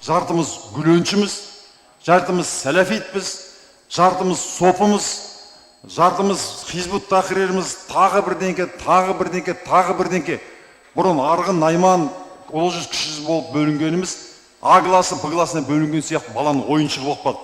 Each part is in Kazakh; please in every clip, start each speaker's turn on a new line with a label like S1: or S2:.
S1: Жартымыз гүленшіміз, жартымыз сәләфитпіз, жартымыз сопымыз, жартымыз Хизбут Тахрирміз, тағы бірдеңке, тағы бірдеңке, тағы бірдеңке. Бұрын арғын, найман, ұлы жүз, кіші жүз болып бөлінгеніміз А классы, Б классына бөлінген сияқты баланың ойыншығы болып қалды.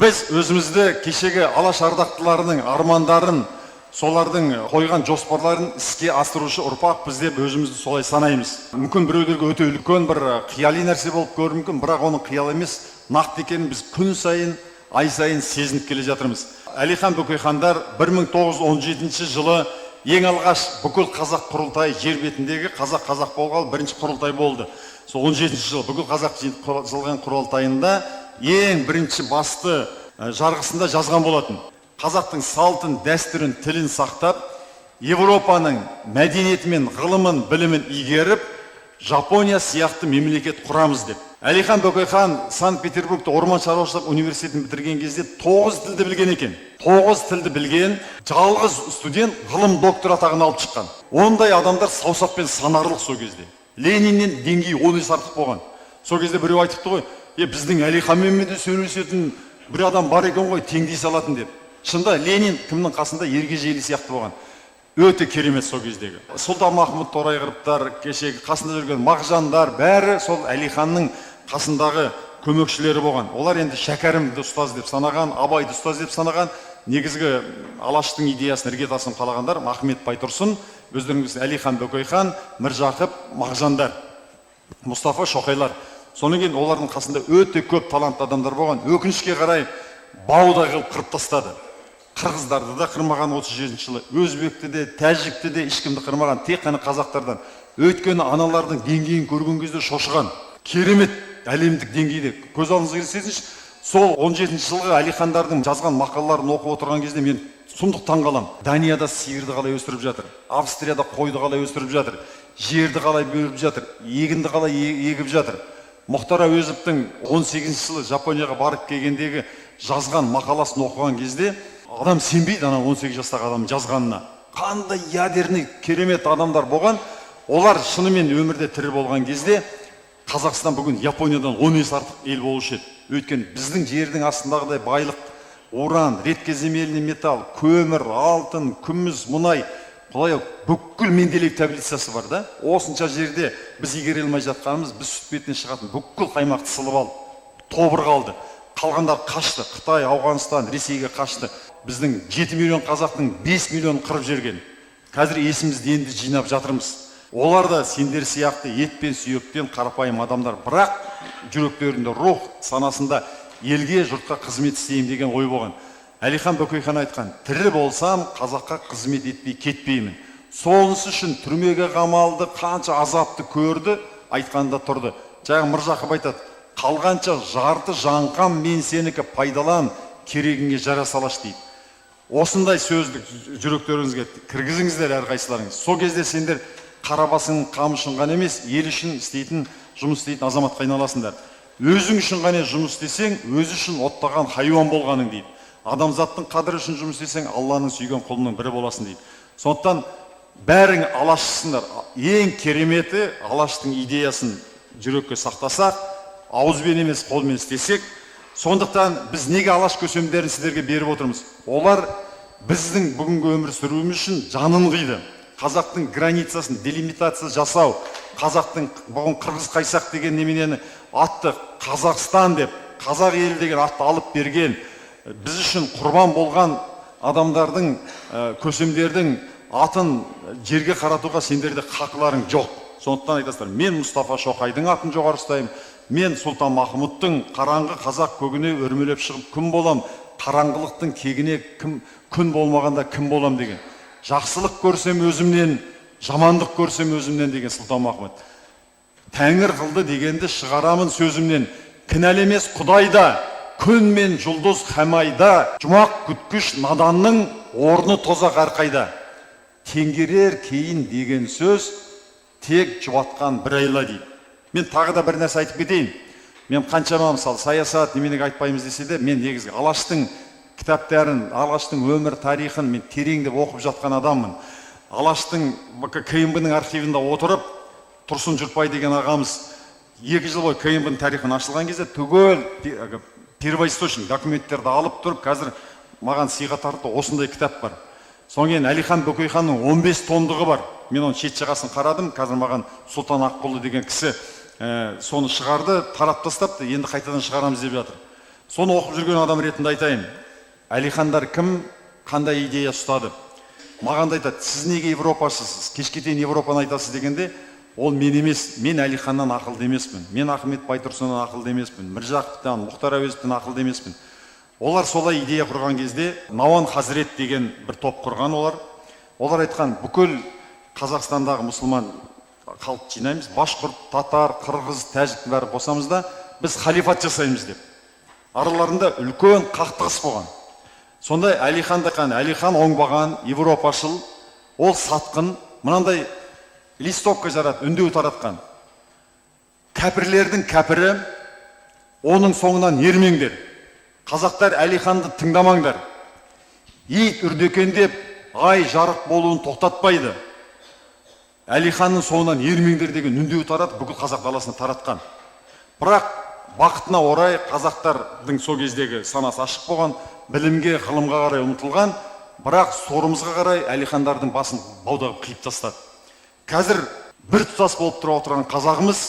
S1: Біз өзімізді кешегі Алаш ардақтыларының армандарын, солардың қойған жоспарларын іске асырушы ұрпақпыз деп өзімізді солай санаймыз. Мүмкін біреулерге өте үлкен бір қияли нәрсе болып көрінуі мүмкін, бірақ оның қиял емес, нақты екенін біз күн сайын, ай сайын сезініп келе жатырмыз. Әлихан Бөкейхандар 1917 жылы ең алғаш бүкіл қазақ құрылтайы, жер бетіндегі қазақ қазақ болғалы бірінші құрылтай болды. Сол 17 жылы бүкіл қазақ жиналған құрылтайында ең бірінші басты жарғысында жазған болатын. Қазақтың салтын, дәстүрін, тілін сақтап, Европаның мәдениеті мен ғылымын, білімін игеріп, Жапония сияқты мемлекет құрамыз деп. Әлихан Бөкейхан Санкт-Петербургте орман шаруашылық университетін бітірген кезде 9 тілді білген екен. 9 тілді білген жалғыз студент ғылым докторы атағын алып шыққан. Ондай адамдар саусақпен санарлық сол кезде. Лениннен деңгейі 10 есе артық болған. Сол кезде біреу айтыпты ғой, біздің Әлиханмен де сөйлесетін бір адам бар екен ғой, теңдей салатын деп. Шынында Ленин кімнің қасында ергежейлі сияқты болған. Өте керемет сол кездегі. Сұлтан Махмұт Торайғыровтар, кешегі қасында жүрген Мағжандар, бәрі сол Әлиханның қасындағы көмекшілері болған. Олар енді Шәкәрімді ұстаз деп санаған, Абайды ұстаз деп санаған, негізгі Алаштың идеясын іргетасын қалағандар Ахмет Байтұрсын, өздеріңіз Әлихан Бөкейхан, Міржақып, Мағжандар, Мұстафа Шоқайлар. Содан кейін олардың қасында өте көп талантты адамдар болған. Өкінішке қарай баудай қылып қырып тастады. Қырғыздарды да қырмаған 37 жылы, өзбекті де, тәжікті де ешкімді қырмаған, тек қана қазақтардан. Өйткені аналардың деңгейін көрген кезде шошыған. Керемет әлемдік деңгейде. Көз алдыңызға елестетіңізші, сол 17 жылғы Әлихандардың жазған мақалаларын оқып отырған кезде мен сұмдық таңғаламын. Данияда сиырды қалай өсіріп жатыр, Австрияда қойды қалай өсіріп жатыр, жерді қалай бөліп жатыр, егінді қалай егіп жатыр. Мұхтар Әуезовтің 18 жылы Жапонияға барып келгендегі жазған мақаласын оқыған кезде адам сенбейді ана 18 жастағы адам жазғанына. Қандай ядерный керемет адамдар болған. Олар шынымен өмірде тірі болған кезде Қазақстан бүгін Япониядан 10 есе артық ел болушы еді. Өйткені біздің жердің астындағыдай байлық, уран, редкоземельный металл, көмір, алтын, күміс, мұнай, құдай ау, бүкіл Менделеев таблицасы бар да. Осынша жерде біз игере алмай жатқанымыз, біз сүт бетінен шығатын бүкіл қаймақты сылып алды, тобыр қалды. Қалғандар қашты, Қытай, Ауғанстан, Ресейге қашты. Біздің 7 миллион қазақтың 5 миллионын қырып жіберген. Қазір есімізді енді жинап жатырмыз. Олар да сендер сияқты ет пен сүйектен қарапайым адамдар, бірақ жүректерінде рух, санасында елге, жұртқа қызмет істеймін деген ой болған. Әлихан Бөкейхан айтқан, тірі болсам қазаққа қызмет етпей кетпеймін. Сонысы үшін түрмеге қамалды, қанша азапты көрді, айтқанда тұрды. Жаңа Міржақып айтады, қалғанша жарты жаңқам мен сенікі, пайдалан, керегіңе жара салаш дейді. Осындай сөзді жүректеріңізге кіргізіңіздер әрқайсыларыңыз. Сол кезде сендер қара басыңның қамы үшін ғана емес, ел үшін істейтін, жұмыс істейтін азаматқа айналасыңдар. Өзің үшін ғана жұмыс істесең, өзі үшін оттаған хайуан болғаның дейді. Адамзаттың қадірі үшін жұмыс істесең, Алланың сүйген құлының бірі боласың дейді. Сондықтан бәрің алашсыңдар. Ең кереметі алаштың идеясын жүрекке сақтасақ, ауызбен емес қолмен істесек. Сондықтан біз неге алаш көсемдерін сіздерге беріп отырмыз? Олар біздің бүгінгі өмір сүруіміз үшін жанын қиды. Қазақтың границасын делимитация жасау, қазақтың бұған қырғыз қайсақ деген неменені атты Қазақстан деп, қазақ елі деген атты алып берген, біз үшін құрбан болған адамдардың, көсемдердің атын жерге қаратуға сендерде хақыларың жоқ. Сондықтан айтасыздар, мен Мұстафа Шоқайдың атын жоғары ұстаймын, мен Сұлтан Махмұттың қараңғы қазақ көгіне өрмелеп шығып күн болам, қараңғылықтың кегіне кім, күн болмағанда кім болам деген. Жақсылық көрсем өзімнен, жамандық көрсем өзімнен деген Сұлтан Махмұт. Тәңір қылды дегенді шығарамын сөзімнен. Кінәлі емес Құдай да, күн мен жұлдыз хамайда, жұмақ күткіш наданның орны тозақ әрқайда. Теңгерер кейін деген сөз тек жұбатқан бір айла дейді. Мен тағы да бір нәрсе айтып кетейін. Мен қаншама мысалы саясат неменеге айтпаймыз десе де, мен негізгі Алаштың кітаптарын, Алаштың өмір тарихын мен тереңдеп оқып жатқан адаммын. Алаштың КНБ-ның архивінде отырып, Тұрсын Жұртбай деген ағамыз 2 жыл бойы КНБ-ның тарихын ашылған кезде түгел первоисточник документтерді алып тұрып, қазір маған сыйға тартты, осындай кітап бар. Содан кейін Әлихан Бөкейханның 15 томдығы бар. Мен оның шет жағасын қарадым, қазір маған Сұлтан Аққұлы деген кісі соны шығарды, тарап тастапты, енді қайтадан шығарамыз деп жатыр. Соны оқып жүрген адам ретінде айтайын. Әлихандар кім, қандай идея ұстады? Маған да айтады, сіз неге европашысыз, кешке дейін Европаны айтасыз дегенде, ол мен емес, мен Әлиханнан ақылды емеспін, мен Ахмет Байтұрсыннан ақылды емеспін, Міржақыптан, Мұхтар Әуезовтен ақылды емеспін. Олар солай идея құрған кезде Науан Хазірет деген бір топ құрған олар. Олар айтқан, бүкіл Қазақстандағы мұсылман халық жинаймыз, башқұрт, татар, қырғыз, тәжіктің бәрін қосамыз да, біз халифат жасаймыз деп. Араларында үлкен қақтығыс болған. Сондай Әлихан да, Әлихан оңбаған, европашыл, ол сатқын, мынандай листовка жарат, үндеу таратқан. Кәпірлердің кәпірі, оның соңынан ермеңдер. Қазақтар Әлиханды тыңдамаңдар. Ит үрдекендеп ай жарық болуын тоқтатпайды. Әлиханның соңынан ермеңдер деген үндеу таратып, бүкіл қазақ даласына таратқан. Бірақ бақытына орай қазақтардың сол кездегі санасы ашық болған, білімге, ғылымға қарай ұмтылған, бірақ сорымызға қарай Әлихандардың басын баудағып қиып тастады. Қазір бір тұтас болып тұрып отырған қазағымыз,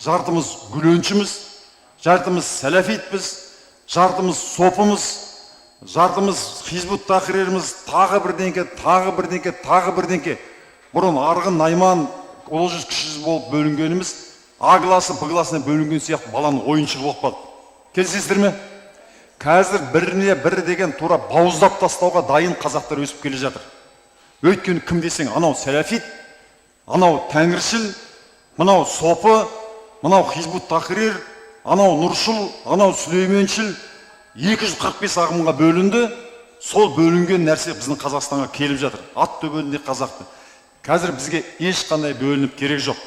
S1: жартымыз гүленшіміз, жартымыз сәләфитпіз, жартымыз сопымыз, жартымыз хизбут тахрирміз, тағы бірдеңке, тағы бірдеңке, тағы бірдеңке. Бұрын арғын, найман, ұлы жүз, кіші жүз болып бөлінгеніміз, А классы, Б классына бөлінген сияқты баланың ойыншығы болып қалды. Келісесіздер ме? Қазір біріне бірі деген тура бауыздап тастауға дайын қазақтар өсіп келе жатыр. Өйткені кім десең, анау сәләфит, анау тәңіршіл, мынау сопы, мынау хизбут тахрир, анау нұршыл, анау сүлейменшіл, 245 ағымға бөлінді. Сол бөлінген нәрсе біздің Қазақстанға келіп жатыр. Ат төбеліндей қазақты. Қазір бізге ешқандай бөлініп керек жоқ.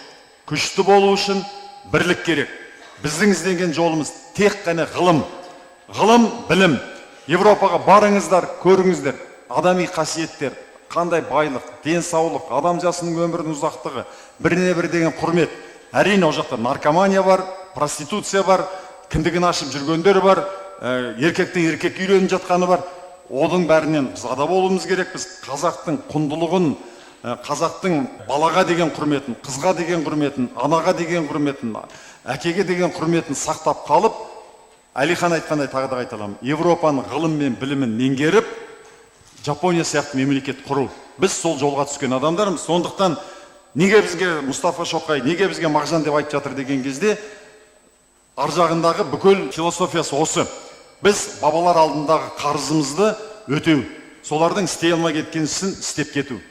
S1: Күшті болу үшін бірлік керек. Біздің ізденген жолымыз тек қана ғылым. Ғылым, білім. Европаға барыңыздар, көріңіздер. Адами қасиеттер, қандай байлық, денсаулық, адам жасының өмірінің ұзақтығы, біріне бірі деген құрмет. Әрине, ол жақта наркомания бар, проституция бар, кіндігін ашып жүргендер бар, еркектен еркек үйленіп жатқаны бар. Оның бәрінен біз ада болуымыз керек. Біз қазақтың құндылығын, қазақтың балаға деген құрметін, қызға деген құрметін, анаға деген құрметін, әкеге деген құрметін сақтап қалып, Әлихан айтқандай тағы да қайталамын, Европаның ғылым мен білімін меңгеріп, Жапония сияқты мемлекет құру. Біз сол жолға түскен адамдармыз. Сондықтан неге бізге Мұстафа Шоқай, неге бізге Мағжан деп айтып жатыр деген кезде, ар жағындағы бүкіл философиясы осы. Біз бабалар алдындағы қарызымызды өтеу, солардың істей алмай кеткен ісін істеп кету.